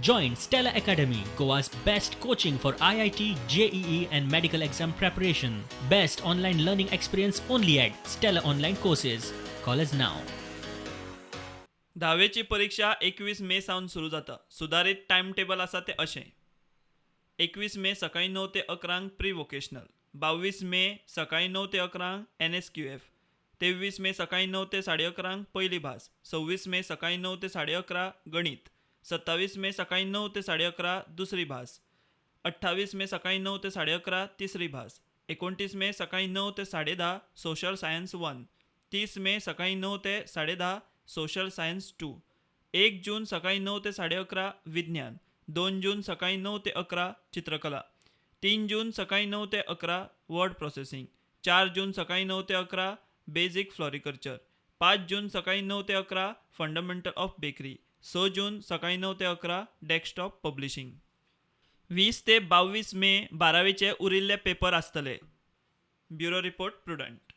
Join Stella Academy, Goa's best coaching for IIT, JEE, and medical exam preparation. Best online learning experience only at Stella Online Courses. Call us now. धावेची परिक्षा 21 मे सावन सुरू जाता. सुदारीत time table आसा तें अशें. 21 मे सकाळीं 9 ते 11 प्री वोकेशनल, 22 मे सकाळीं 9 ते 11 एन एस क्यू एफ, 23 मे सकाळीं 9 ते 11:30 पयली भास, 26 मे सकाळीं 9 ते 11:30 गणीत, 27 मे सकाळीं 9 ते 11:30 दुसरी भास, 28 मे सकाळीं 9 ते 11:30 तिसरी भास, 29 मे सकाळीं 9 ते 10:30 सोशल सायन्स 1, 30 मे सकाळीं 9 ते 10:30 सोशल सायन्स 2, 1 जून सकाळीं 9 ते 11:30 विज्ञान, 2 जून सकाळीं 9 ते 11 चित्रकला, 3 जून सकाळीं 9 ते 11 वर्ड प्रोसेसिंग, 4 जून सकाळीं 9 ते 11 बेजीक फ्लॉरिकल्चर, 5 जून सकाळीं 9 ते 11 फंडामेंटल ऑफ बेकरी, 6 जून सकाळीं 9 ते 11 डेस्कटॉप पब्लिशींग. 20 ते 22 मे बारावेचे उरिल्ले पेपर आसतले. Bureau report, Prudent.